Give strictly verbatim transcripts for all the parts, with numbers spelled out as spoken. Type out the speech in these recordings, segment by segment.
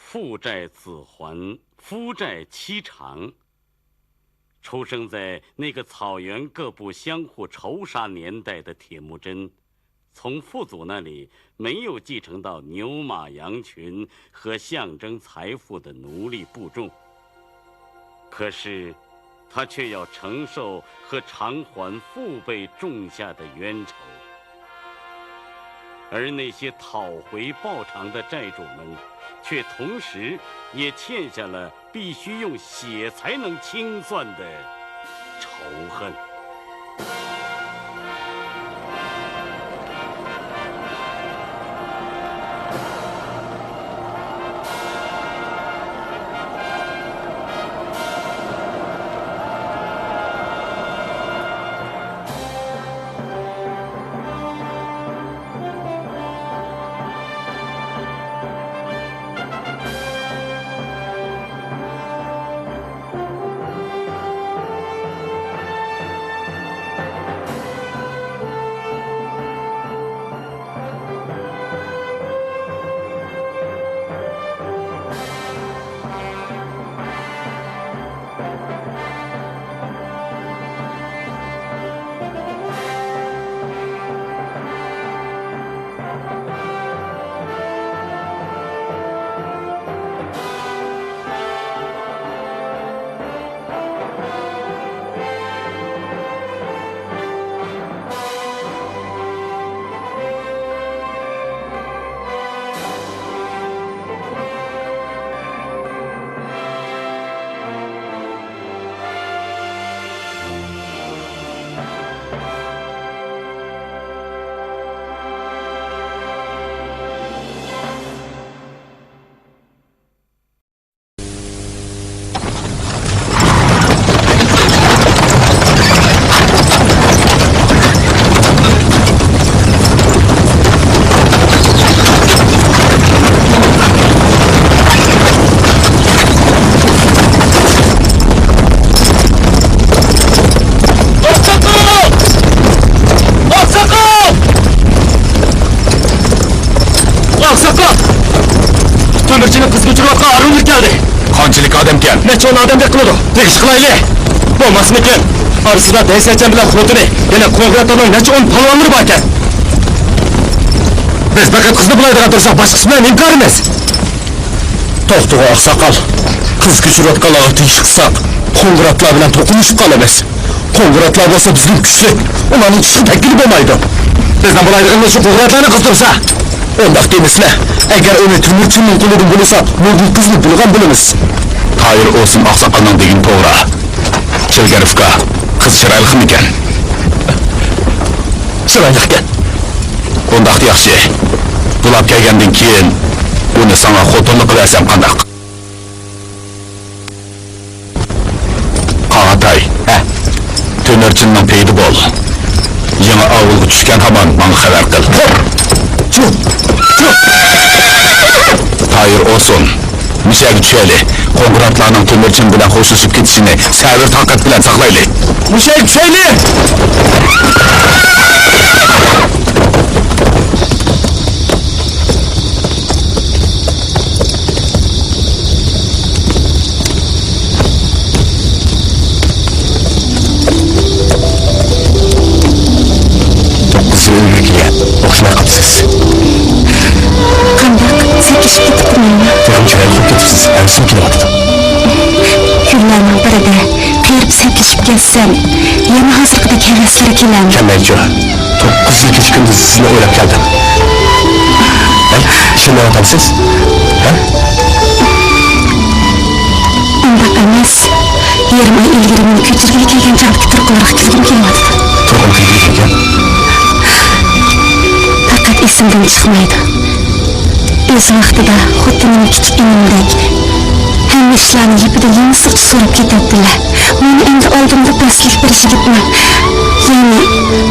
父债子还，夫债妻偿。出生在那个草原各部相互仇杀年代的铁木真，从父祖那里没有继承到牛马羊群和象征财富的奴隶部众，可是他却要承受和偿还父辈种下的冤仇。而那些讨回报偿的债主们，却同时也欠下了必须用血才能清算的仇恨。ئاقساقال! ئاقساقال! تۆمۈرچىنى قىزغا ئۇچۇرۇۋاتقان ئارۇنلۇق كەلدى. قانچىلىك ئادەمكەن؟ نەچچە ئون ئادەمدەك قىلىدۇ. تېگىش قىلايلى. بولماسمىكىن؟ ئارىسىدا دەيسەچەن بىلەن خوتۇنى، يەنە قوڭغۇراتلارنىڭ نەچچە ئون پالۋانلىرى باركەن. بىز پەقەت قىزنى بۇلايدىغان تۇرساق، باشقىسى بىلەن نېمە كارىمىز؟ توختىغۇ ئاقساقال، قىز كۆچۈرۈۋاتقانلارغا تېگىش قىلساق، قوڭغۇراتلار بىلەن توقۇنۇشۇپ قالىمىز. قوڭغۇراتلار بولسا بىزدىن كۈچلۈك، ئۇلارنىڭ چىشىغا تەگكىلى بولمايدۇ. بىزنىڭ بۇلايدىغىنىمىز شۇ قوڭغۇراتلارنى قىزدۇرسا. ئۇنداق دېمىسىلە، ئەگەر ئۇنى تۆمۈرچىنىڭ قولىدىن بۇلىساق، نۇرغۇن قىزنى بۇلىغان بولىمىز. تايىر ئوسۇن ئاقساقالنىڭ دېگىنى توغرا. چىلگەر ئۇكا، قىز چىرايلىقمىكەن؟ چىرايلىقكەن. ئۇنداقتا ياخشى. بۇلاپ كەلگەندىن كېيىن ئۇنى ساڭا خوتۇنلۇق قىلىۋەرسەم قانداق؟ قاغاتاي. ھە. تۆمۈرچىننىڭ پېيىدە بول. يېڭى ئاۋۇلغا چۈشكەن ھامان ماڭا خەۋەر قىل. تايىر ئوسۇن، مۇشەگە چۈشەيلى. قوڭغۇراتلارنىڭ تۆمۈرچىن بىلەن خوشلىشىپ كېتىشىنى سەۋر-تاقەت بىلەن ساقلايلى. مۇشەگە چۈشەيلى! توققۇزى ئۆيگە كىرگەن. ئوخشىماي قاپسىز. قانداق؟ سەكرىشىپ كېتىپتىمەنمۇ؟ تېخىمۇ چىرايلىق بولۇپ كېتىپسىز. ھەۋىسىم كېلىۋاتىدۇ. كۈنلەرنىڭ بىرىدە قېرىپ سەكرىشىپ كەتسەم، يەنە ھازىرقىدەك ھەۋەسلىرى كېلەمدۇ؟ كەلمەيچۇ. توققۇز يىل كېچە-كۈندۈز سىزنى ئويلاپ كەلدىم. ھە؟ ئىشەنمەيۋاتامسىز؟ ھە؟ ئۇنداق ئەمەس. يېرىم ئاي ئىلگىرى مېنى كۆچۈرگىلى كەلگەن چاغدىكى تۇرقىلارغا كىرگۈم كېلىۋاتىدۇ. تۇرقىلىققا كىرگەن؟ پەقەت ئېسىمدىن چىقمايدۇ. ئۆز ۋاقتىدا خۇددى مېنىڭ كىچىك ئىنىمدەك ھەممە ئىشلارنى يىپىدىن يېڭىسىچە سوراپ كېتەتتىلە. مانا ئەمدى ئالدىمدا بەسلىك بىر يىگىتنىڭ، يەنى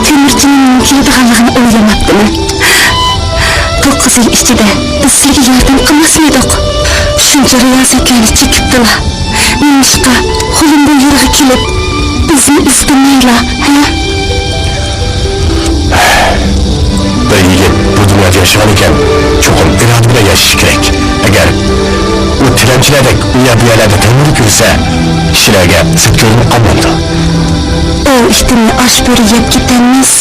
تۆمۈرچىنىڭ مېنىڭ كېلىدىغانلىقىنى ئويلىماپتىمەن. توققۇز يىل ئىچىدە بىز سىلىگە ياردەم قىلماسمىدۇق؟ شۇنچە رىيازەتلەرنى چېكىپتىلا. نېمىشقا خۇلۇمبۇ يېرىغا كېلىپ، بىزنى ئىزدىمەيلا، ھە؟ بىر يىگىت بۇ دۇنيادا ياشىغان ئىكەن، چوقۇم ئىرادە بىلەن ياشىشى كېرەك. ئەگەر ئادەمچىلەردەك ئۇ يەر بۇ يەرلەردە تەمرىلىپ يۈرسە، كىشىلەرگە سەت كۆرۈنۈپ قالمامدۇ؟ ئوۋ ئىتىنى ئاش بۆرە يەپ كېتەلمەس،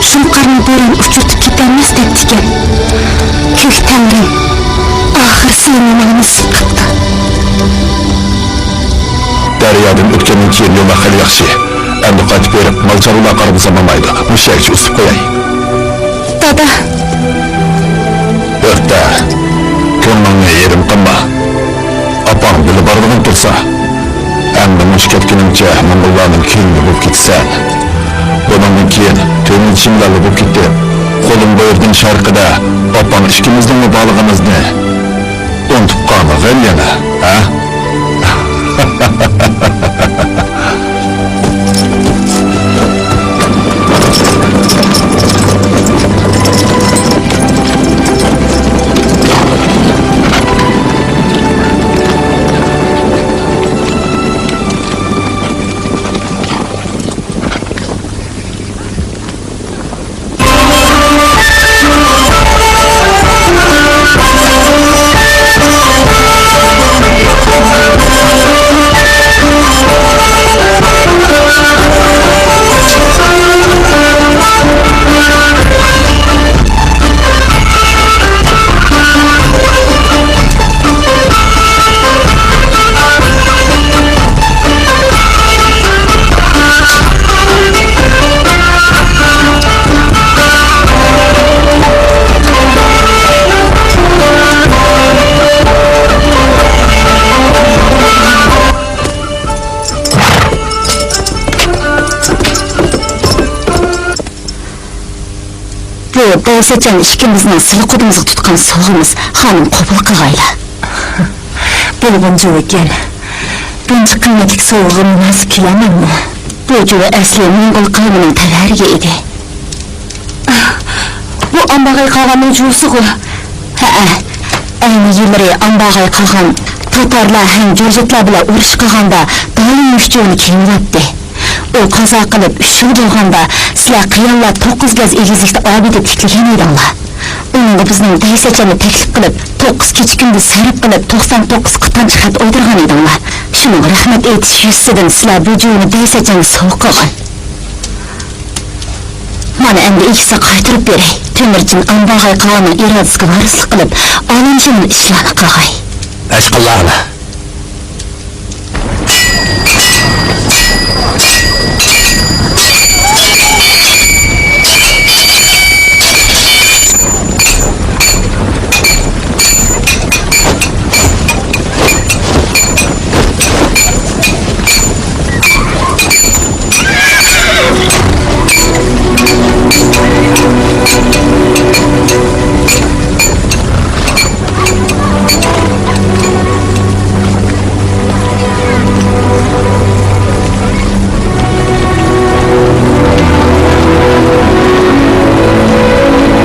شۇڭقارنى بۆرەن ئۇچۇرتۇپ كېتەلمەس دەپتىكەن. كۆك تەڭرىم، ئاخىرى سېنى نېمە نېسىپ قىپتۇ؟ دەريادىن ئۆتكەندىن كېيىن يوللار خېلى ياخشى. ئەمدى قايتىپ بېرىپ، مال-چارۋىلارغا قارىمىسام بولمايدۇ. مۇشۇ يەرگىچە ئۇزىتىپ قوياي. دادا! ئۆرتە، كۆڭلۈڭنى يېرىم قىلما. ئاپاڭ بىللە بارىدىغان تۇرسا، ئەمدى مۇشۇ كەتكىنىڭچە موڭغۇللارنىڭ كېلىنى بولۇپ كېتىسەن. بۇنىڭدىن كېيىن تۆمۈرچى بىلەن بولۇپ كېتىپ، قولۇڭ بۇيرۇدىن شەرقىدە ئاپاڭ ئىككىمىزنىڭمۇ بارلىقىمىزنى ئۇنتۇپ قالمىغىن يەنە، ھە؟ بۇ دەيسەچەن ئىككىمىزنىڭ سىلى قۇدىمىزغا تۇتقان سوۋغىمىز، خانىم، قوبۇل قىلغايلا. بۇلغۇن جۇۋا ئىكەن. بۇنچە قىممەتلىك سوۋغىغا مۇناسىپ كېلەلمەممۇ؟ بۇ جۇۋا ئەسلى موڭغۇل قەۋمىنىڭ تەۋەرىكى ئىدى. بۇ ئامباغاي قاغاننىڭ جۇۋىسىغۇ؟ ھەئە. ئەينى يىللىرى ئامباغاي قاغان تاتارلار ھەم جۇرجىتلار بىلەن ئۇرۇش قىلغاندا دائىم مۇشۇ جۇۋىنى كىيىۋالاتتى. ئۇ قازا قىلىپ ئۈچ يىل بولغاندا، سىلەر قىيانلار توققۇز گەز ئېگىزلىكتە ئابىدە تىكلىگەن ئىدىڭلار. ئۇنىڭغا بىزنىڭ دەيسەچەننى تەكلىپ قىلىپ، توققۇز كېچە-كۈندۈز سەرپ قىلىپ، توقسان توققۇز قىتانچە خەت ئويدۇرغان ئىدىڭلار. شۇنىڭغا رەھمەت ئېيتىش يۈزىسىدىن سىلەر بۇ جۇۋىنى دەيسەچەنگە سوۋغا قىلغان. مانا ئەمدى ئىگىسىگە قايتۇرۇپ بېرەي. تۆمۈرچىن ئامباغاي قاغاننىڭ ئىرادىسىگە ۋارىسلىق قىلىپ، ئالەمشۇمۇل ئىشلارنى قىلغاي. ئەشقىلارنى.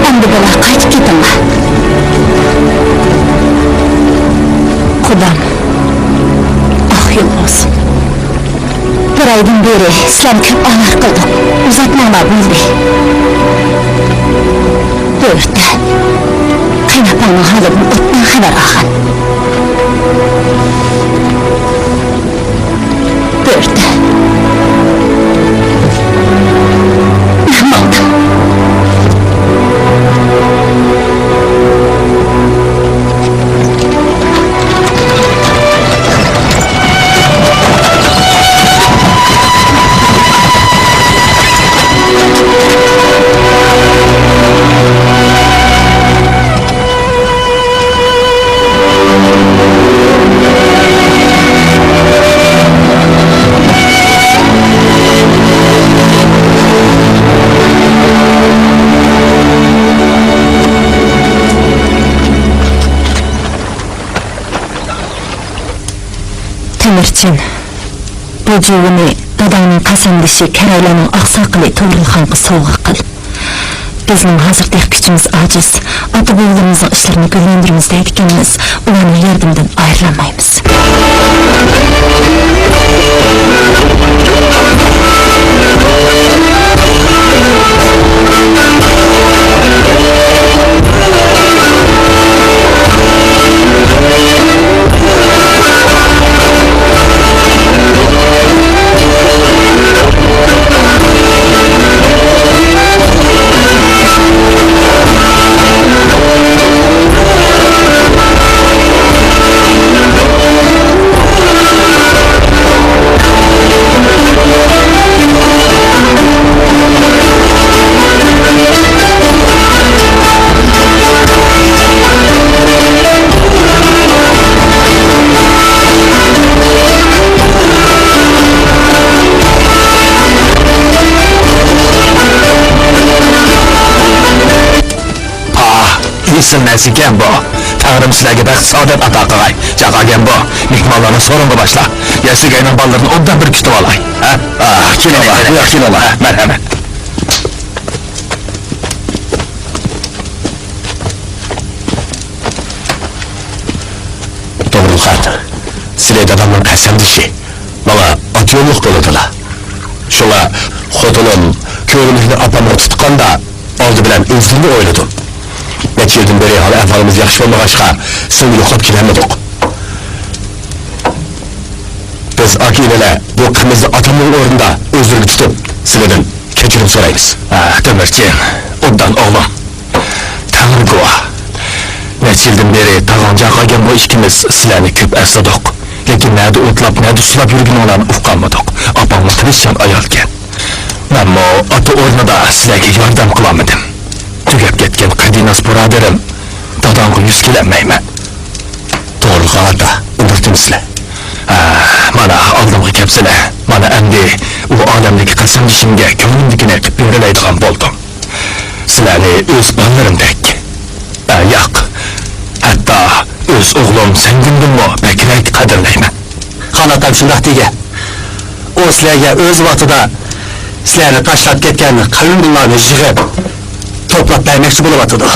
ئەمدى بولار، قايتىپ كېتىڭلار. قۇدام، ئاق يول بولسۇن. بىر ئايدىن بېرى سىلەرنى كۆپ ئاۋارە قىلدۇق. ئۇزاتماڭلار بولدى. بۆرتە، قېيىنئاپاڭنىڭ ھالىدىن ئوبدان خەۋەر ئالغان. بۆرتە. مەن ماڭدىم. تۆمۈرچىن، بۇ جۇۋىنى داداڭنىڭ قەسەمدىشى كەرەيلەرنىڭ ئاقساقىلى تۇغرۇلخانغا سوۋغا قىل. بىزنىڭ ھازىر تېخى كۈچىمىز ئاجىز. ئاتا-بوۋىلىرىمىزنىڭ ئىشلىرىنى گۈللەندۈرىمىز دەيدىكەنمىز، ئۇلارنىڭ ياردىمىدىن ئايرىلالمايمىز. ئېسىل نەرسىكەن بۇ. تەڭرىم سىلەرگە بەخت-سائادەت ئاتا قىلغاي. جاقاگەن بۇ. مېھمانلارنى سورۇنغا باشلا. يەسۈگەينىڭ بالىلىرىنى ئوبدان بىر كۈتۈۋالاي. ھە؟ ئاھ، كېلىڭلار، بۇياق كېلىڭلار. ھە، مەرھەمەت. توغرۇلخان، سىلى دادامنىڭ قەسەمدىشى. ماڭا ئاتا يوللۇق بولىدىلا. شۇڭا خوتۇنۇم كۆرۈملۈكنى ئاپامغا تۇتقاندا، ئالدى بىلەن ئۆزلىرىنى ئويلىدىم. نەچچە يىلدىن بېرى ھال-ئەھۋالىمىز ياخشى بولمىغاچقا، سىلىنى يوقلاپ كېلەلمىدۇق. بىز ئاكا-ئىنىلەر بۇ قىمىزنى ئاتامنىڭ ئورنىدا ئۆزلىرىگە تۇتۇپ، سىلىدىن كەچۈرۈم سورايمىز. ئاھ، تۆمۈرچىن، ئوبدان ئوغلۇم. تەڭرى گۇۋاھ. نەچچە يىلدىن بېرى تاغاڭ جاقاگەن بۇ ئىككىمىز سىلەرنى كۆپ ئەسلىدۇق. لېكىن نەدە ئوتلاپ، نەدە سۇلاپ يۈرگىنىڭلارنى ئۇقالمىدۇق. ئاپاڭمۇ تىرىشچان ئايالكەن. مەنمۇ ئاتا ئورنىدا سىلەرگە ياردەم قىلالمىدىم. تۈگەپ كەتكەن قەدىناس بۇرادىرىم، داداڭغا يۈز كېلەلمەيمەن. توغرۇلۇق ئاتا، ئۇندۇرتىمسىلەر. ھە، مانا ئالدىمغا كەپسىلە. مانا ئەمدى ئۇ ئالەمدىكى قەسەمدىشىمگە كۆڭلۈمدىكىنى قىلىپ بېرەلەيدىغان بولدۇم. سىلەرنى ئۆز بالىلىرىمدەك، ئە، ياق، ھەتتا ئۆز ئوغلۇم سەڭگۈمدىنمۇ بەكرەك قەدىرلەيمەن. خان ئاتام شۇنداق دېگەن. ئۇ سىلەرگە ئۆز ۋاقتىدا سىلەرنى تاشلاپ كەتكەن قەۋمدىنلارنى يىغىپ، توپلاپ بەرمەكچى بولۇۋاتىدۇ.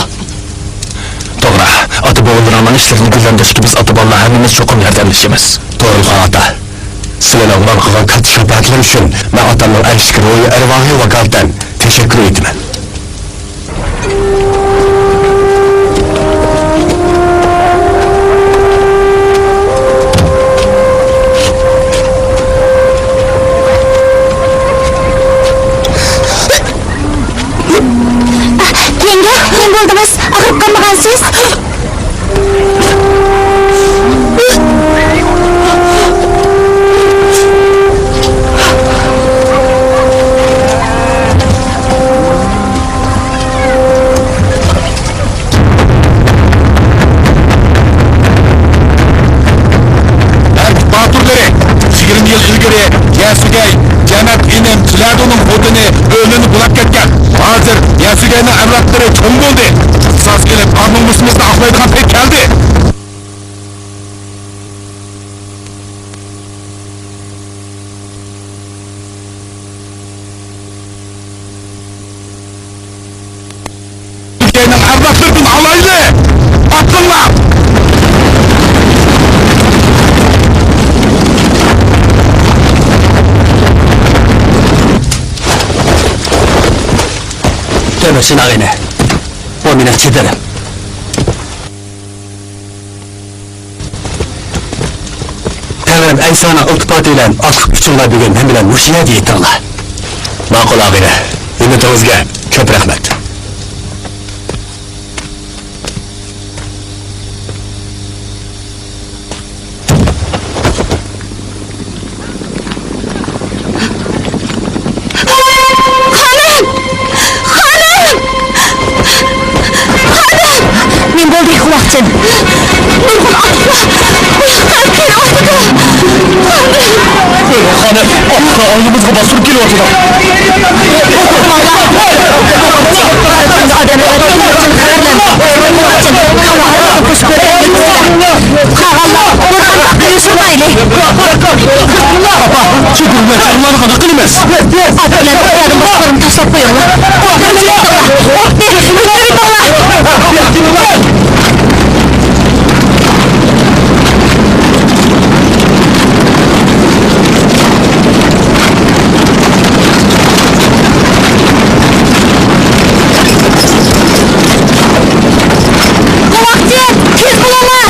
توغرا، ئاتا-بوۋىلىرىڭنىڭ ئىشلىرىنى گۈللەندۈرۈشكە بىز ئاتا-بالىلار ھەممىمىز چوقۇم ياردەملىشىمىز. توغرۇلۇق ئاتا. سىلەرنىڭ ماڭا قىلغان كاتتا شاپائەتلىرى ئۈچۈن مەن ئاتامنىڭ ئەرشتىكى روھى ئەرۋاھىغا ۋاكالىتەن تەشەككۈر ئېيتىمەن. يەڭگە، نېمە بولدىڭىز؟ ئاغرىپ قالمىغانسىز؟ باتۇرلىرى، يىگىرمە يىل ئىلگىرى يەسۈگەي، جەناب ئىنىم جىلەدۇنىڭ خوتۇنى ئۆلۈنى بۇلاپ كەتكەن. ھازىر يەسۈگەينىڭ ئەۋلادلىرى چوڭ بولدى. قىساس ئېلىپ، ئار-نومۇسىمىزنى ئاقلايدىغان پەيت كەلدى. ئۆلكەينىڭ ئەۋلادلىرىدىن ئالايلى! ئاتلىنىڭلار! تۆمۈرچىن ئاغىنە، بۇ مېنىڭ چېدىرىم. تەڭرىم ئەيسانىڭ ئىلتىپاتى بىلەن ئاتلىق ئۈچۈنلا بۈگۈن مەن بىلەن مۇشۇ يەردە يېتىڭلار. ماقۇل ئاغىنە، ھۆرمىتىڭىزگە كۆپ رەھمەت. خانىم! خانىم! خانىم! نېمە بولدى، قۇلاقچىن؟ نۇرغۇن ئاتلار بۇ ياققا كېلىۋاتىدۇ. خانىم! خانىم! ئاتلار ئالدىمىزغا باستۇرۇپ كېلىۋاتىدۇ. ئادەملەر قۇلاقچىن خەۋەرلەندى. قۇلاقچىن! قالغانلار ئۇلارغا يوشۇرمايلى. ئاپا، شۇ گۈرمەچ ئۇلارنى قانداق قىلىمىز؟ ئات بىلەن ئۇلارنىڭ باشلىرىنى تاشلاپ قويۇڭلار. قۇلاقچى، تېز بولۇڭلار!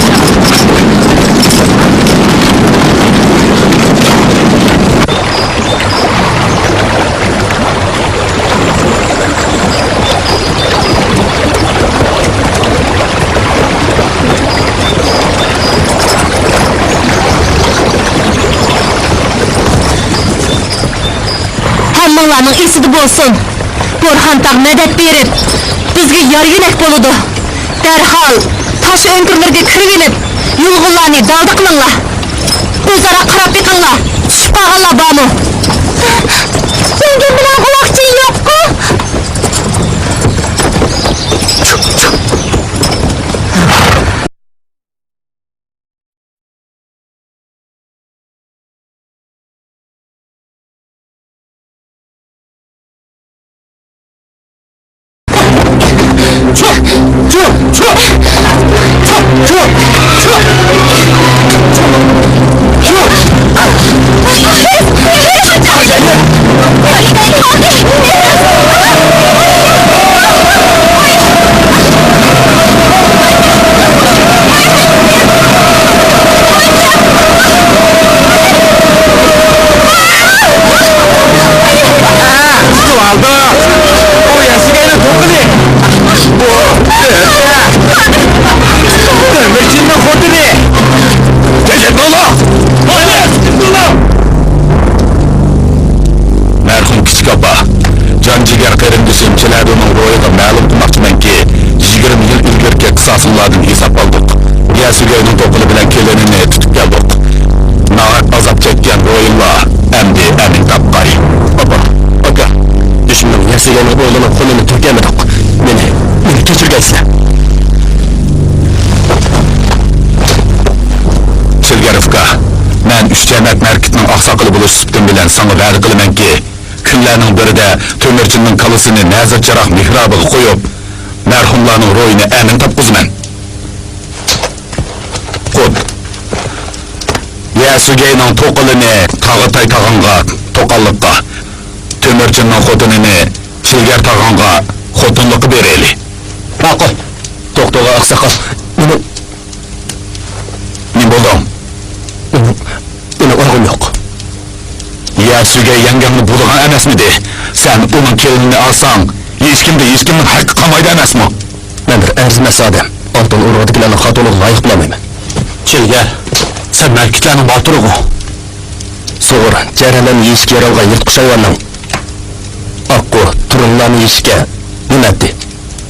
ھەممىڭلارنىڭ ئېسىدە بولسۇن، بورھانتاغ مەدەت بېرىپ، بىزگە يار-يۆلەك بولىدۇ. دەرھال تاش ئۆڭكۈرلىرىگە كىرىۋېلىپ، يۇلغۇنلارنى دالدا قىلىڭلار. ئۆزئارا قاراپ بېقىڭلار، چۈشۈپ قالغانلار بارمۇ؟ سۆڭگۈم بىلەن قۇلاقچى يوققۇ؟ يەسۈگەينىڭ توقىلى بىلەن كېلىنىنى تۇتۇپ كەلدۇق. ناھەق ئازاب چەككەن روھىنلار ئەمدى ئەمىن تاپقاي. ئاپا، ئاكا، دۈشمىنىڭ يەسۈگەينىڭ ئوغلىنىڭ قولىنى تۈركەيمىدۇق. مېنى، مېنى كەچۈرگەيسىلەر. چىلگەر ئۇكا، مەن ئۈچ جەمەت مەركىتنىڭ ئاقساقىلى بولۇش سۈپىتىم بىلەن ساڭا ۋەدە قىلىمەنكى، كۈنلەرنىڭ بىرىدە تۆمۈرچىننىڭ كاللىسىنى نەزىر چىراغ مېھرابىغا قويۇپ، مەرھۇملارنىڭ روھىنى ئەمىن تاپقۇزىمەن. قۇت. يەسۈگەينىڭ توقىلىنى تاغاتاي تاغاڭغا، توقاللىققا، تۆمۈرچىننىڭ خوتۇنىنى چىلگەر تاغاڭغا خوتۇنلۇققا بېرەيلى. ماقۇل. توختىغىل ئاقساقال. مېنىڭ نېمە بولدۇڭ؟ مېنىڭ، مېنىڭ ئۇرغۇم يوق. يەسۈگەي يەڭگەڭنى بۇلىغان ئەمەسمىدى؟ سەن ئۇنىڭ كېلىنىنى ئالساڭ، ھېچكىمدە ھېچكىمنىڭ ھەققى قالمايدۇ ئەمەسمۇ؟ مەن بىر ئەرزىمەس ئادەم. ئالتۇن ئورىغىدىكىلەرنىڭ خاتۇنلۇقىغا لايىق بولالمايمەن. چىلگەر، سەن مەركىتلەرنىڭ باتۇرىغۇ. سۇغۇر، جەرەنلەرنى يېيىشكە يارالغان يىرتقۇچ ھايۋاننىڭ ئاققۇ، تۇرنىلارنى يېيىشكە نېمە ئەتتى؟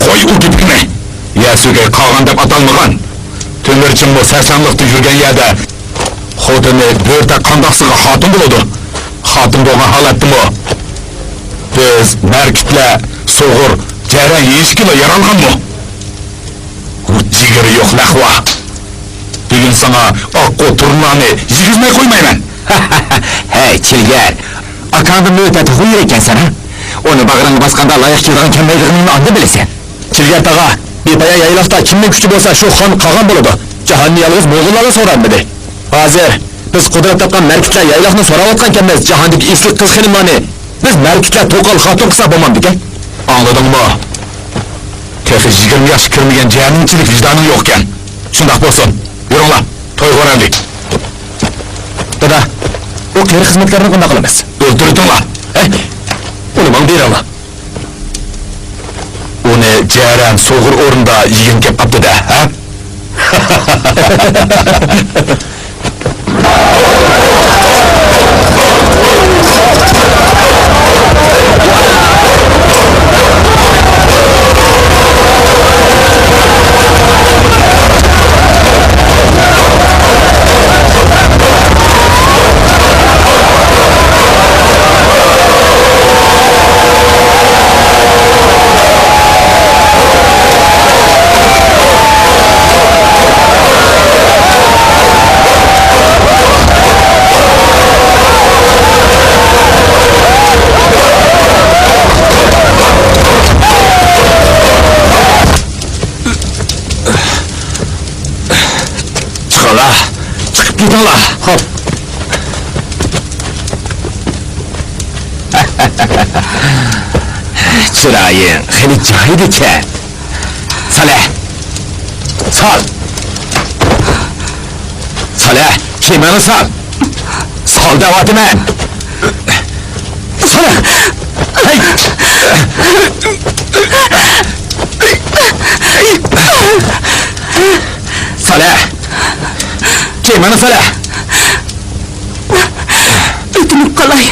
قوي ئۇ گېپىڭنى! يەسۈگەي قاغان دەپ ئاتالمىغان. تۆمۈرچىنمۇ سەرسانلىقتا يۈرگەن يەردە خوتۇنى بۆرىدەك قانداقسىغا خاتۇن بولىدۇ؟ خاتۇن بولغان ھالەتتىمۇ بىز مەركىتلەر سۇغۇر، جەرەن يېيىشكىلا يارالغانمۇ؟ ئۇ جىگىرى يوق لەقۋا! بۈگۈن ساڭا ئاققۇ تۇرنىلارنى يېگۈزمەي قويمايمەن! ھەي، چىلگەر! ئاكاڭدىن نۆۋەت تېخى يۈرەككەنسەن، ھە؟ ئۇنى باغرىڭغا باسقاندا لايىق كېلىدىغان كەلمەيدىغىنىڭنى ئاندىن بىلىسەن. چىلگەر تاغا، بىپايان يايلاقتا كىمنىڭ كۈچى بولسا، شۇ خان قاغان بولىدۇ. جاھاننى يالغۇز موڭغۇللارلا سورارمىدى؟ ھازىر بىز قۇدرەت تاپقان مەركىتلەر يايلاقنى سوراۋاتقان ئىكەنمىز، جاھاندىكى ئېسىل قىز-خېنىملارنى بىز مەركىتلەر توقال خاتۇن قىلسا بولمامدىكەن؟ ئاڭلىدىڭمۇ؟ تېخى يىگىرمە ياشقا كىرمىگەن جەھەننەمچىلىك ۋىجدانىڭ يوقكەن. شۇنداق بولسۇن. يۈرۈڭلار، تويغا بارالى. دادا، ئۇ قېرى خىزمەتكارنى قانداق قىلىمىز؟ ئۆلتۈرۈۋېتىڭلار. ھەي، ئۇنى ماڭا بېرىڭلار. ئۇنى جەرەن سوغۇر ئورنىدا يېگىڭ كەپ قاپتۇ-دە، ھە؟ چىقىڭلار، چىقىپ كېتىڭلار. خوپ. چىرايىڭ خېلى جايىدىكەن. سالە! سال! سالە! كىيىمىڭنى سال! سال دەۋاتىمەن! سالە! ھەي! سالە! كىيىمىڭنى سالە! ئۆتۈنۈپ قالاي.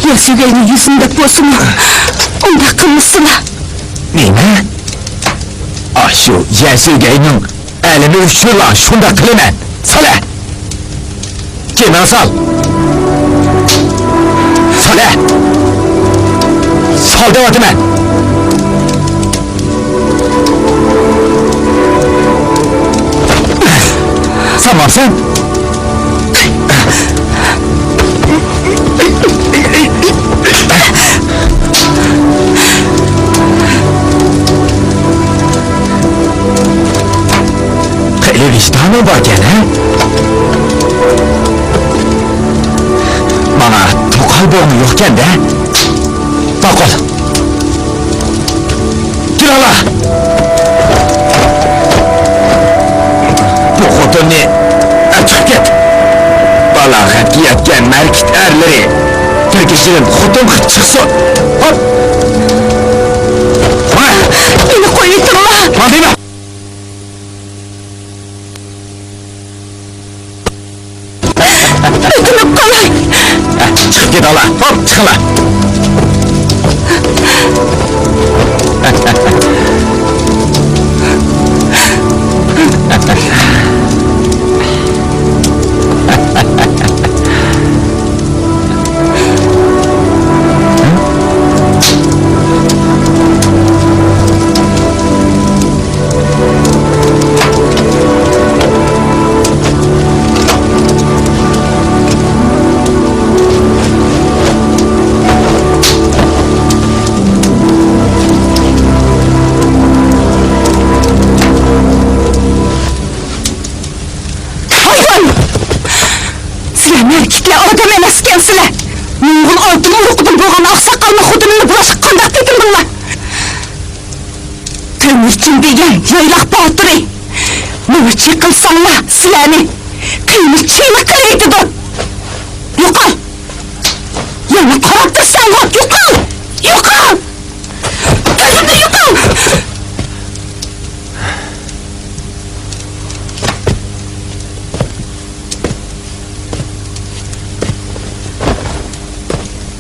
يەسۈگەينى يۈزۈم دەپ بولسىمۇ، ئۇنداق قىلمىسىلا. نېمە؟ ئاشۇ يەسۈگەينىڭ ئەلىمى ئۈچۈنلا شۇنداق قىلىمەن. سالە! كىيىمىڭنى سال! سالە! سال دەۋاتىمەن! سالمامسەن؟ خېلى ۋىجدانىڭ باركەن، ھە؟ ماڭا توقال بوغما يوقكەن-دە. ماقۇل. كېلىڭلار! بۇ خوتۇننى ئەپ چىقىپ كەت! بالاغەتكە يەتكەن مەركىت ئەرلىرى تىركىشىدىن خوتۇن قىلىپ چىقسۇن! ھوپ! ماڭ! مېنى قويۇۋېتىڭلار! ماڭ دەيمەن! ئۆتۈنۈپ قالاي. چىقىپ كېتىڭلار. ھوپ، چىقىڭلار. ئادەم ئەمەسكەنسىلەر. موڭغۇل ئالتۇن ئۇرۇقىدىن بولغان ئاقساقالنىڭ خوتۇنىنى بۇلاشقا قانداق پېتىندىڭلار؟ تۆمۈرچىن دېگەن يايلاق باتۇرى. ماڭا چېقىلساڭلار، سىلەرنى قېنى چىلىق قىلىۋېتىدۇ. يوقال! يەنە قاراپ تۇرساڭغۇ، يوقال! يوقال! كۆزۈمدىن يوقال!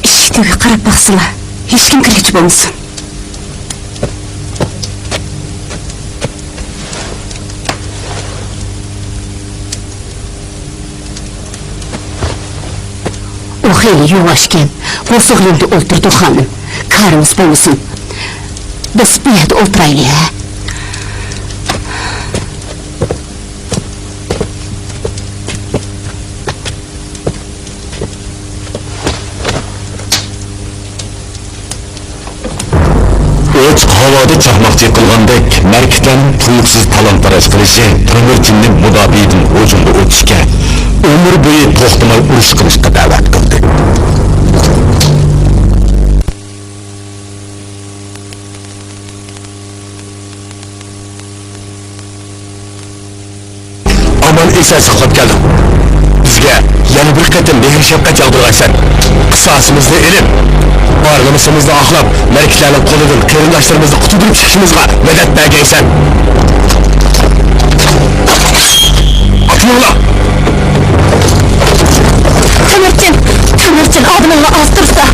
ئىشىك تۈۋىگە قاراپ باقسىلا، ھېچكىم كىرگۈچى بولمىسۇن. ئۇ خېلى يۇۋاشكەن، بوسۇغا يېنىدا ئولتۇرىدۇ، خانىم. كارىمىز بولمىسۇن. بىز بۇ يەردە ئولتۇرايلى، ھە؟ ئوچۇق ھاۋادا چاقماق چېقىلغاندەك، مەركىتەنىڭ تۇيۇقسىز تالان-تاراج قىلىشى تۆمۈرچىننى مۇداپىئىدىن ھۇجۇمغا ئۆتۈشكە، ئۆمۈر بويى توختىماي ئۇرۇش قىلىشقا دەۋەت قىلدى. ئامان ئېسەن ساقلاپ كەلدىڭ. بىزگە يەنە بىر قېتىم مېھىر-شەپقەت ياغدۇرغايسەن. قىساسىمىزنى ئېلىپ، بار-نومۇسىمىزنى ئاقلاپ، مەركىتەننىڭ قولىدىن قېرىنداشلىرىمىزنى قۇتۇلدۇرۇپ چىقىشىمىزغا مەدەت بەرگەيسەن. ئاتلىنىڭلار! تۆمۈرچىن، تۆمۈرچىن، ئادىمىڭنى ئاز تۇرسا.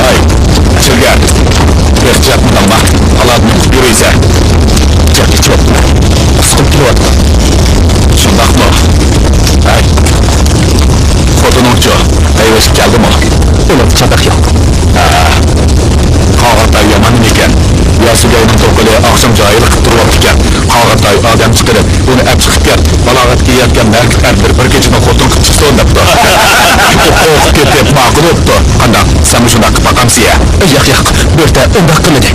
ھەي، چىلگە، بىر جاقمىداڭما، پالادىنى تۇتۇپ يۈرۈيسەن. جاق ئېچىۋاتىمەن. قىسقىپ كېلىۋاتىمەن. شۇنداقمۇ؟ ھەي، خوتۇنۇڭچۇ؟ ھەيۋەشكە كەلدىمۇ؟ ئۇنىڭدا چاتاق يوق. ھە. قاغاتاي يامان نېمىكەن؟ ياسۇگەينىڭ توقىلى ئاخشام جاھىللىق قىلىپ تۇرۇۋاپتىكەن. قاغاتاي ئادەم چىقىرىپ، ئۇنى ئەپ چىقىپ كەت، بالاغەتكە يەتكەن مەركىتەن بىر، بىر كېچىنى خوتۇن قىلىپ چىقسۇن دەپتۇ. قورقۇپ كېتىپ ماقۇل بوپتۇ. قانداق، سەنمۇ شۇنداق قىلىپ باقامسىيە؟ ياق، ياق، بۆرتە ئۇنداق قىلمىدى.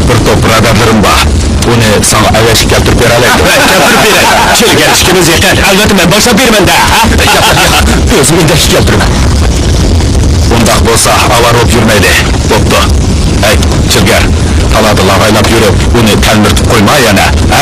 بىر توپ بۇرادەرلىرىم بار. ئۇنى ساڭا ئەۋەتىپ كەلتۈرۈپ بېرەلەيدۇ. ھە، كەلتۈرۈپ بېرەي. چىلگە ئىككىمىز يېقىن. ئەلۋەتتە، مەن باشلاپ بېرىمەن-دە. ھە؟ ياق، ياق، ياق. ئۆزۈم ئىندەككە كەلتۈرىمەن. ئۇنداق بولسا، ئاۋارە بولۇپ يۈرمەيلى. بوپتۇ. ھەي، چىلگە. تالادا لاغايلاپ يۈرۈپ، ئۇنى تەلمۈرتۈپ قويما يەنە. ھە؟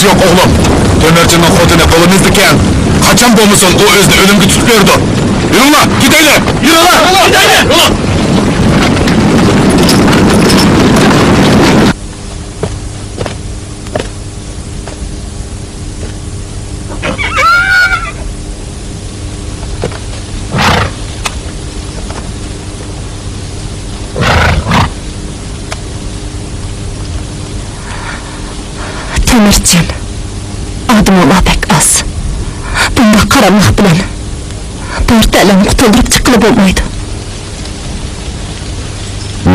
يوق ئوغلۇم، تۆمۈرچىنىڭ خوتۇنى قولىمىزدىكەن. قاچان بولمىسۇن ئۇ ئۆزىنى ئۆلۈمگە تۇتۇپ بېرىدۇ. يۈرۈڭلار، كېتەيلى! يۈرۈڭلار، كېتەيلى! تۆمۈرچىن، ئادىمىڭلار بەك ئاز. بۇنداق قاراملىق بىلەن بارتەلەمنى قۇتۇلدۇرۇپ چىققىلى بولمايدۇ.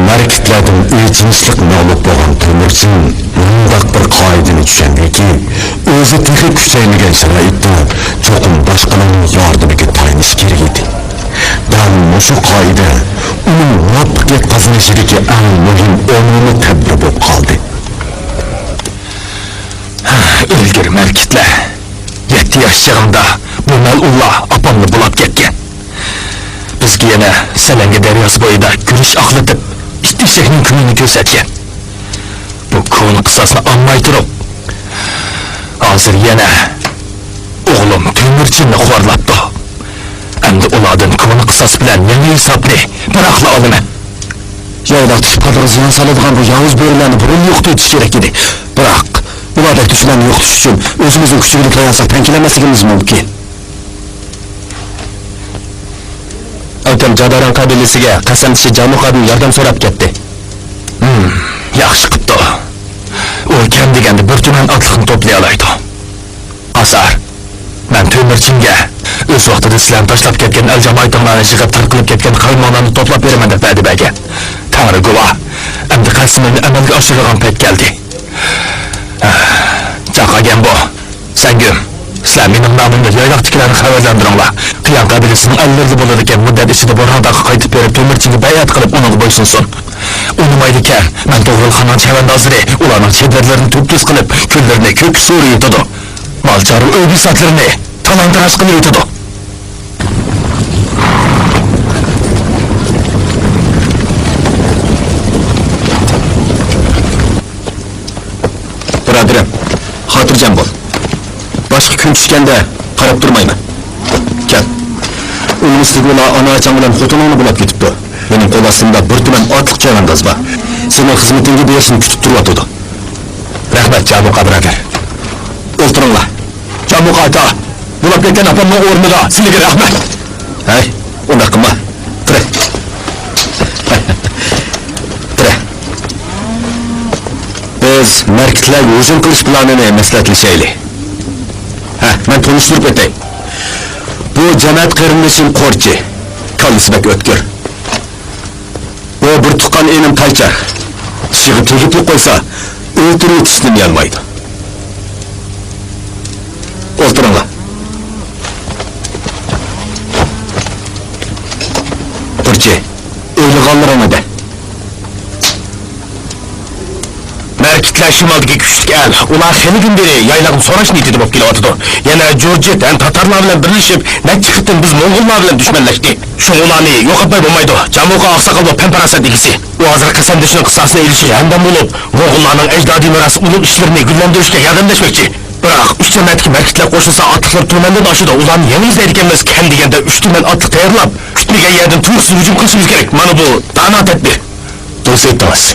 مەركىتلەردىن ئۆي جىنسلىق مەغلۇپ بولغان تۆمۈرچىن مۇنداق بىر قائىدىنى چۈشەندىكى، ئۆزى تېخى كۈچەيمىگەن شارائىتتا چوقۇم باشقىلارنىڭ ياردىمىگە تايىنىشى كېرەك ئىدى. دەل مۇشۇ قائىدە ئۇنىڭ مۇۋەپپەقىيەت قازىنىشىدىكى ئەڭ مۇھىم ئومۇمىي تەدبىر بولۇپ قالدى. ئۆلگۈر مەركىتلەر. يەتتە ياش چېغىمدا بۇ مەلئۇنلار ئاپامنى بۇلاپ كەتكەن. بىزگە يەنە سەلەڭگە دەرياسى بويىدا گۈرۈچ ئاقلىتىپ، ئىت ئېشەكنىڭ كۈنىنى كۆرسەتكەن. بۇ كونا قىساسنى ئالماي تۇرۇپ، ھازىر يەنە ئوغلۇم تۆمۈرچىننى خورلاپتۇ. ئەمدى ئۇلاردىن كونا قىساس بىلەن يېڭى ھېسابنى بىراقلا ئالىمەن. يايلاقتىكى پادىغا زىيان سالىدىغان بۇ ياۋۇز بۆرىلەرنى بۇرۇنلا يوقىتىۋېتىش كېرەك ئىدى. بىراق، ئۇلاردەك دۈشمەننى يوقىتىش ئۈچۈن ئۆزىمىزنىڭ كۈچىگە تايانساق، تەڭ كېلەلمەسلىكىمىز مۇمكىن. ئاكام جادارەن قەبىلىسىگە قەسەمدىشى جامۇقادىن ياردەم سوراپ كەتتى. ھىم، ياخشى قىپتۇ. ئۇ كەم دېگەندە بىر تۈمەن ئاتلىقنى توپلىيالايدۇ. قاسار، مەن تۆمۈرچىنگە ئۆز ۋاقتىدا سىلەرنى تاشلاپ كەتكەن ئەل-جامائىتىڭلارنى يىغىپ تارقىلىپ كەتكەن قەۋمىڭلارنى توپلاپ بېرىمەن دەپ ۋەدە بەرگەن. تەڭرى گۇۋاھ، ئەمدى قەسىمىمنى ئەمەلگە ئاشۇرىدىغان پەت كەلدى. جاقاگەن بۇ. سەنگۈم، سىلەر مېنىڭ نامىمدا يايلاقتىكىلەرنى خەۋەرلەندۈرۈڭلار. قىيان قەبىلىسىنىڭ ئەللىرىدە بولىدىكەن مۇددەت ئىچىدە بۇرھانداغقا قايتىپ بېرىپ، تۆمۈرچىنگە بەيئەت قىلىپ، ئۇنىڭغا بويسۇنسۇن. ئۇنىمايدىكەن، مەن توغرۇلخاننىڭ چەۋەندازلىرى ئۇلارنىڭ چېدىرلىرىنى تۈپتۈز قىلىپ، كۈللىرىنى كۆككە سورۇۋېتىدۇ. مال-چارۋا ئۆي-بىساتلىرىنى تالان-تاراج قىلىۋېتىدۇ. بۇرادىرىم، خاتىرجەم بول. باشقا كۈن چۈشكەندە قاراپ تۇرمايمەن. كەل. ئۇنىڭ ئۈستىگە ئۇلار ئانا-ئاچاڭ بىلەن خوتۇنۇڭنى بۇلاپ كېتىپتۇ. مېنىڭ قول ئاستىمدا بىر تۈمەن ئاتلىق چەۋەنداز بار. سېنىڭ خىزمىتىڭگە بېرىشنى كۈتۈپ تۇرۇۋاتىدۇ. رەھمەت، جامۇقا بۇرادەر. ئولتۇرۇڭلار. جامۇقا ئاكا، بۇلاپ كەتكەن ئاپامنىڭ ئورنىدا سىلىگە رەھمەت. ھەي، ئۇنداق قىلما. تۇرە. تۇرە. بىز مەركىتلەرگە ھۇجۇم قىلىش پىلانىنى مەسلىھەتلىشەيلى. ھە، مەن تونۇشتۇرۇپ ئۆتەي. بۇ جەمەت قېرىندىشىم قورچى. كاللىسى بەك ئۆتكۈر. بۇ بىر تۇغقان ئىنىم قايچا. چىشىغا تېگىپلا قويسا، ئۆلتۈرۈۋېتىشتىن يانمايدۇ. ئولتۇرۇڭلار. قورچى، ئويلىغانلىرىڭنى دە. مەركىتلەر شىمالدىكى كۈچلۈك ئەل. ئۇلار خېلىدىن بېرى يايلاقنى سوراش نىيىتىدە بولۇپ كېلىۋاتىدۇ. يەنە جۇرجىت ھەم تاتارلار بىلەن بىرلىشىپ، نەچچە قېتىم بىز موڭغۇللار بىلەن دۈشمەنلەشتى. شۇڭا ئۇلارنى يوقاتماي بولمايدۇ. جامۇقا ئاقساقال بۇ پەم-پاراسەت ئىگىسى. ئۇ ھازىر قەسەمدىشىنىڭ قىساسىنى ئېلىشىغا ھەمدەم بولۇپ، موڭغۇللارنىڭ ئەجدادىي مىراس ئۇلۇغ ئىشلىرىنى گۈللەندۈرۈشكە ياردەملەشمەكچى. بىراق، ئۈچ جەمەتتىكى مەركىتلەر قوشۇلسا، ئاتلىقلىرى تۈمەندىن ئاشىدۇ. ئۇلارنى يېڭىپ يېتەلمەيدىكەنمىز. كەم دېگەندە ئۈچ تۈمەن ئاتلىق تەييارلاپ، كۈتمىگەن يەردىن تۇيۇقسىز ھۇجۇم قىلىشىمىز كېرەك. مانا بۇ دانا تەدبىر. دۇرۇس ئېيتتىڭىز.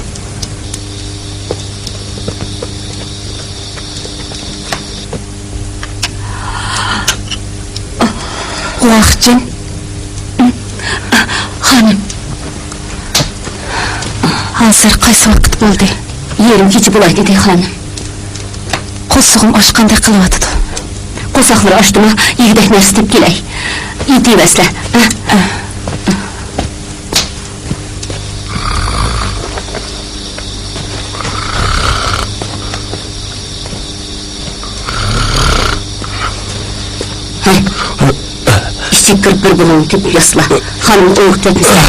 ۋاقچىن. خانىم. ھازىر قايسى ۋاقىت بولدى؟ يېرىم كېچە بولاي دېدى خانىم. قورسىقىم ئاچقاندەك قىلىۋاتىدۇ. قورساقلىرى ئاچتىما، يېگۈدەك نەرسە تېپىپ كېلەي. يېتىۋەرسىلە. ھەي، ئىچىگە كىرىپ بىر بۇلۇڭ تېپىپ ياسىلا. خانىم ئويغا كەتمىسۇن.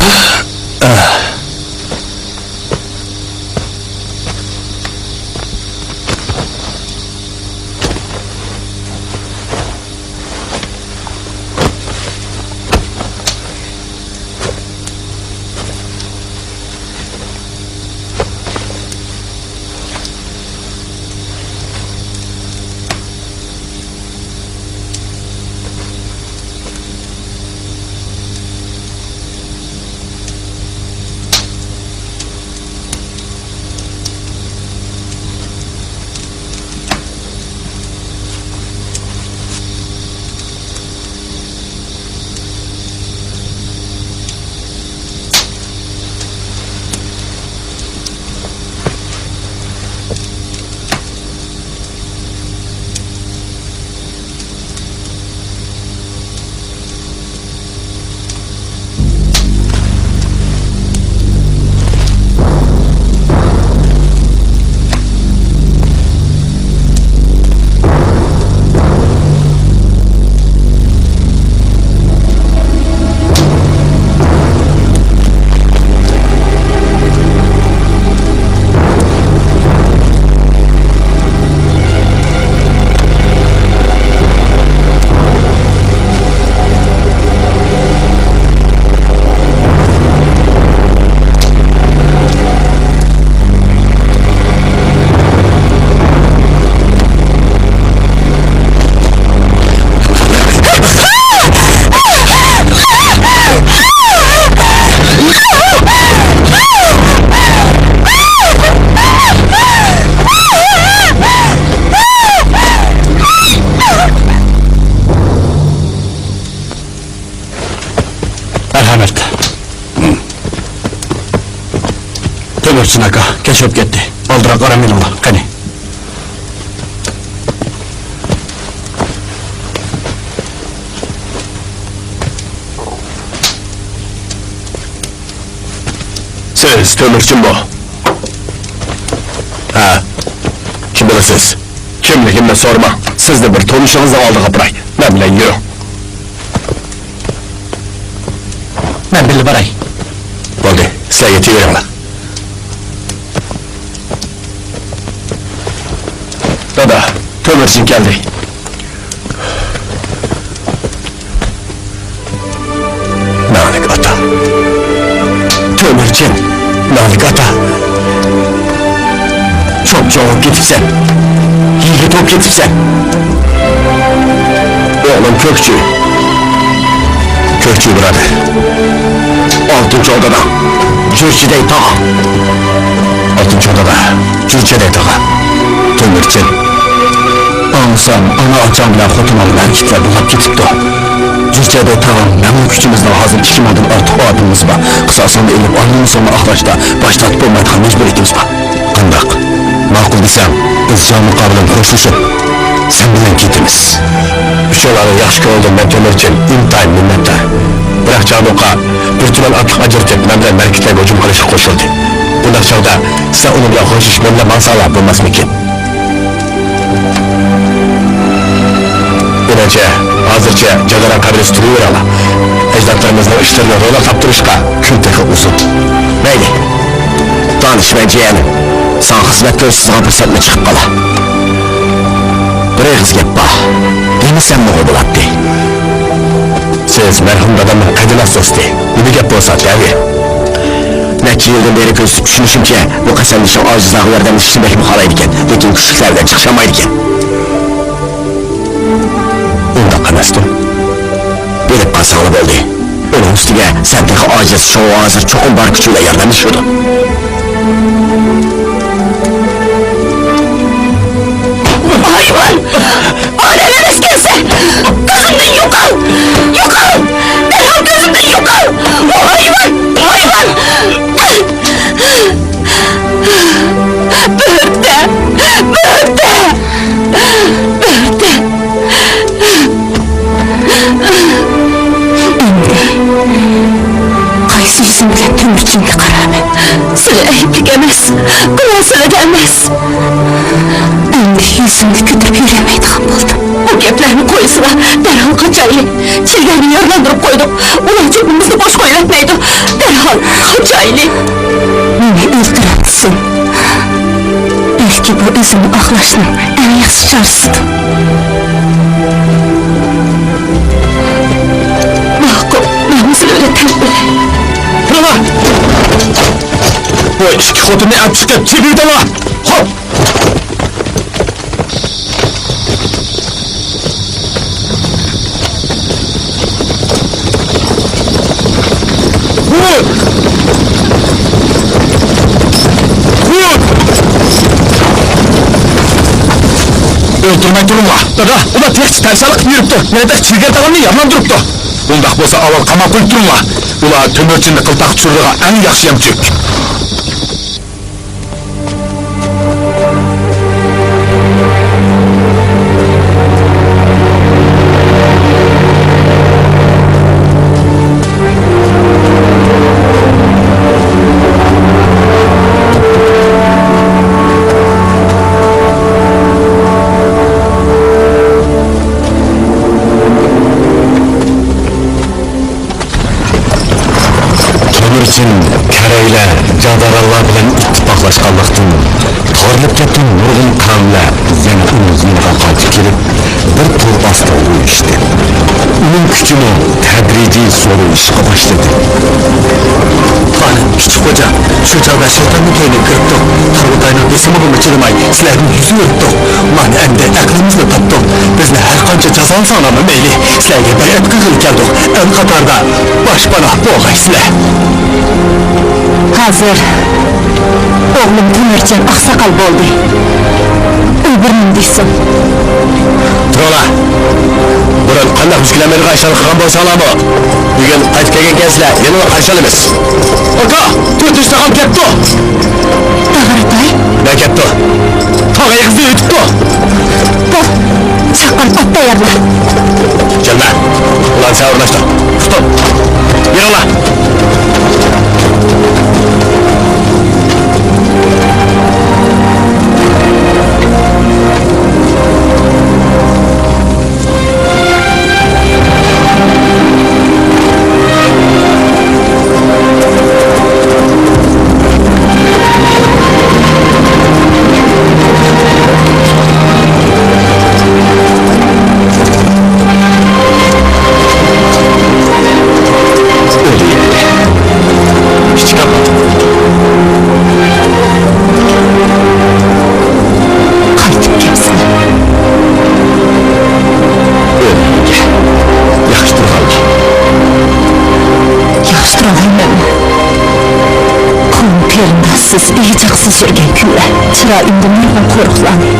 مەرھەمەت. تۆمۈرچىن ئاكا، كەچ بولۇپ كەتتى. ئالدىراق ئارام ئېلىڭلار، قېنى. سىز تۆمۈرچىنمۇ؟ ھە. كىم بولىسىز؟ كىملىكىمنى سورىماڭ. سىزنى بىر تونۇشىڭىزنىڭ ئالدىغا ئاپىراي. مەن بىلەن يۈرۈڭ. مەن بىللە باراي. بولدى، سىلەر يېتىۋېرىڭلار. دادا، تۆمۈرچىن كەلدى. مەڭلىك ئاتا. تۆمۈرچىن، مەڭلىك ئاتا. چوپچوڭ بولۇپ كېتىپسەن. يىگىت بولۇپ كېتىپسەن. ئوغلۇم كۆكچى. كۆكچى بۇرادەر. ئالتۇن چوڭ دادا. جۈرچىدەي تاغا. ئالتۇن چوڭ دادا. جۈرچىدەي تاغا. تۆمۈرچىن. ئاڭلىسام، ئانا-ئاچاڭ بىلەن خوتۇنۇڭ مەرىكىتلەر بولۇپ كېتىپتۇ. جۈرچىدەي تاغام، مەنمۇ كۈچىمىزنىڭ ھازىر ئىككى مىڭدىن ئارتۇق ئادىمىمىز بار. قىساسىڭنى ئېلىپ، ئاللىمۇسۇڭنى ئاقلاشتا باش تارتىپ بولمايدىغان مەجبۇرىيىتىمىز بار. قانداق؟ ماقۇل دېسەڭ، بىز جاڭلۇقا بىلەن خوشلىشىپ، سەن بىلەن كېتىمىز. ئۈچەيلەننىڭ ياخشى كۆڭلىدىن مەن تۆمۈرچىن ئىنتايىن مىننەتدار. بىراق جاڭلۇقا بىر تۈمەن ئاتلىق ئاجرىتىپ، مەن بىلەن مەرىكىتلەرگە ھۇجۇم قىلىشقا قوشۇلدى. بۇنداق چاغدا سىلەر ئۇنىڭ بىلەن خوشلىشىپ، مەن بىلەن ماڭساڭلار بولماسمىكىن؟ مېنىڭچە، ھازىرچە جادارا قەبرىسى تۇرۇۋېرىڭلار. ئەجدادلىرىمىزنىڭ ئىشلىرىنى رولا تاپتۇرۇشقا كۈن تېخى ئۇزۇن. مەيلى. دانىشمەن جىيەنىم، ساڭا خىزمەت كۆرسىتىدىغان پۇرسەتمۇ چىقىپ قالا. بىر ئېغىز گەپ بار. دېمىسەممۇ بولاتتى. سىز مەرھۇم دادامنىڭ قەدىناس دوستى. نېمە گەپ بولسا دەۋېرىڭ. نەچچە يىلدىن بېرى كۆزىتىپ چۈشىنىشىمچە، بۇ قەسەمدىشىڭ ئاجىزلارغا ياردەملىشىشنى بەكمۇ خالايدىكەن، لېكىن كۈچلۈكلەر بىلەن چىقىشالمايدىكەن. ئۇنداق ئەمەستۇ؟ بىلىپ قالساڭلا بولدى. ئۇنىڭ ئۈستىگە سەن تېخى ئاجىز، شۇڭا ھازىر چوقۇم بار كۈچى بىلەن ياردەملىشىدۇ. ھايۋان! ئادەم ئەمەسكەنسەن! كۆزۈمدىن يوقال! يوقال! دەرھال كۆزۈمدىن يوقال! ھايۋان! ھايۋان! بۆرتە! بۆرتە! بۆرتە! ئەمدى قايسى يۈزۈم بىلەن تۆمۈرچىنگە قارارمەن؟ سىلى ئەيىبلىك ئەمەس، گۇناھ سىلىدە ئەمەس. ئەمدى يۈزۈمنى كۆتۈرۈپ يۈرەلمەيدىغان بولدۇم. بۇ گەپلەرنى قويسىلا، دەرھال قاچايلى. چىلگەرنى يارىلاندۇرۇپ قويدۇق. ئۇلار جېنىمىزنى بوش قويۇۋەتمەيدۇ. دەرھال قاچايلى. مېنى ئۆلتۈرەمسەن؟ بەلكى بۇ ئۆزۈمنى ئاقلاشنىڭ ئەڭ ياخشى چارىسىدۇر. ماقۇل، مەنمۇ سىلى بىلەن تەڭ ئۆلەي. تۇرۇڭلار! بۇ ئىككى خوتۇننى ئەپ چىقىپ تېپىۋېتىڭلار! خوپ! ئۆلتۈرمەي تۇرۇڭلار. دادا، ئۇلار تېخىچە تەرسانلىق قىلىپ يۈرۈپتۇ. يەنە تېخى چىلگەر تاغامنى يارىلاندۇرۇپتۇ. ئۇنداق بولسا ئاۋۋال قاماپ قويۇپ تۇرۇڭلار. ئۇلار تۆمۈرچىننى قىلتاققا چۈشۈرىدىغان ئەڭ ياخشى يەمچۈك. تۆمۈرچىن كەرەيلەر، جادارانلار بىلەن ئىتتىپاقلاشقانلىقتىن، تارىلىپ كەتكەن نۇرغۇن قەۋملەر يەنە ئۇنىڭ يېنىغا قايتىپ كېلىپ، بىر تور ئاستىغا ئۇيۇشتى. ئۇنىڭ كۈچىمۇ تەدرىجىي زورىيىشقا باشلىدى. خانىم، كىچىك خوجا، شۇ چاغدا شەيتاننىڭ كەينىگە كىرىپتۇق. تارغۇتاينىڭ بېسىمىغىمۇ چىدىماي، سىلەردىن يۈز ئۆرۈپتۇق. مانا ئەمدى ئەقلىمىزنى تاپتۇق. بىزنى ھەر قانچە جازالىساڭلارمۇ مەيلى، سىلەرگە بەيئەت قىلغىلى كەلدۇق. ئەل قاتارىدا باشپاناھ بولغايسىلەر. ھازىر ئوغلۇم تۆمۈرچىن ئاقساقال بولدى. ئۇ بىر نېمە دېسۇن. تۇرۇڭلار! بۇرۇن قانداق مۈشكۈل ئەمەلگە ئاشۇرغان بولساڭلارمۇ، بۈگۈن قايتىپ كەلگەن كەلسىلەر يەنىلا قارشى ئالىمىز. ئاكا، تۆتىنچى تاغام كەپتۇ. داغرىتاي. نە كەپتۇ؟ تاغ ئېغىزىدىن ئۆتۈپتۇ. بول، چاققان ئات تەييارلا. جەلمە، ئۇلارنى سەن ئورۇنلاشتۇر. تۇتۇڭ. يېرىڭلار. قايتىپ كەپسىلە. ئۆيگە ياخشى تۇرغانلا. ياخشى تۇرالايمەنمۇ؟ قوۋۇن تېرىمدا سىز ئېگىچاقسىز يۈرگەن كۈنلەر چىرايىمدا نۇرغۇن قورۇقلارنى،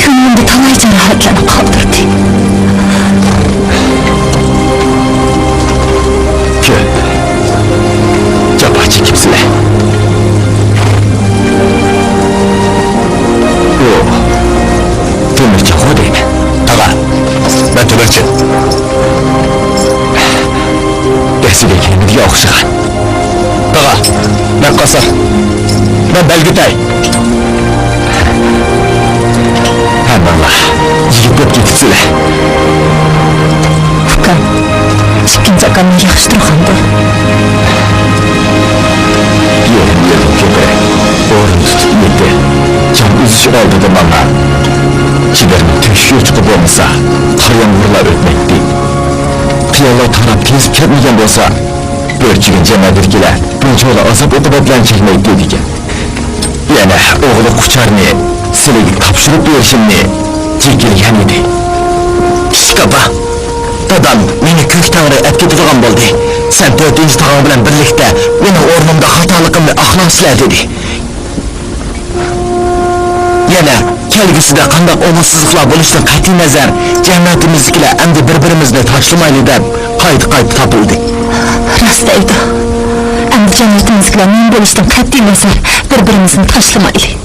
كۆڭلۈمدە تالاي جاراھەتلەرنى قالدۇردى. كۆپ جاپا چېكىپسىلەر. ئۇ تۆمۈرچىنغۇ دەيمەن. تاغا، مەن تۆمۈرچى. دەسلىدىكى نېمىگە ئوخشىغان؟ تاغا، مەن قاسساپ. مەن بەلگۈتەي. ھەممىڭلار يىگىت بولۇپ كېتىپسىلەر. ئۇكام، ئىككىنچى ئاكامنى ياخشى تۇرغاندۇ؟ يېرىم يىلدىن كۆپرەك ئورۇن تۇتۇپ يېتى جان ئۈزۈش ئالدىدا ماڭا. چېدىرنىڭ تۆشۈك يوچۇقى بولمىسا، قار يامغۇرلار ئۆتمەيتتى. قىيانلار تارام تېزىپ كەتمىگەن بولسا، بۆرچۈگۈن جەمەتىدىكىلەر بۇنچىۋالا ئازاب ئوقۇبەتلەرنى چەكمەيتتى دېگەن. يەنە ئوغلى قۇچارنى سىلىگە تاپشۇرۇپ بېرىشىمنى جېكىلىگەن ئىدى. كىچىك ئاپا، دادام مېنى كۆك تەڭرى ئەپ كېتىدىغان بولدى. سەن تۆتىنچى تاغاڭ بىلەن بىرلىكتە مېنىڭ ئورنۇمدا خاتالىقىمنى ئاقلاڭسىلەر دېدى. يەنە كەلگۈسىدە قانداق ئوڭۇشسىزلىقلار بولۇشىدىن قەتئىينەزەر، جەمەتىمىزدىكىلەر ئەمدى بىر-بىرىمىزنى تاشلىمايلى دەپ قايتا-قايتا تاپىلدى. راست دەيدۇ. ئەمدى جەمەتىمىزدىكىلەر نېمە بولۇشىدىن قەتئىينەزەر، بىر-بىرىمىزنى تاشلىمايلى.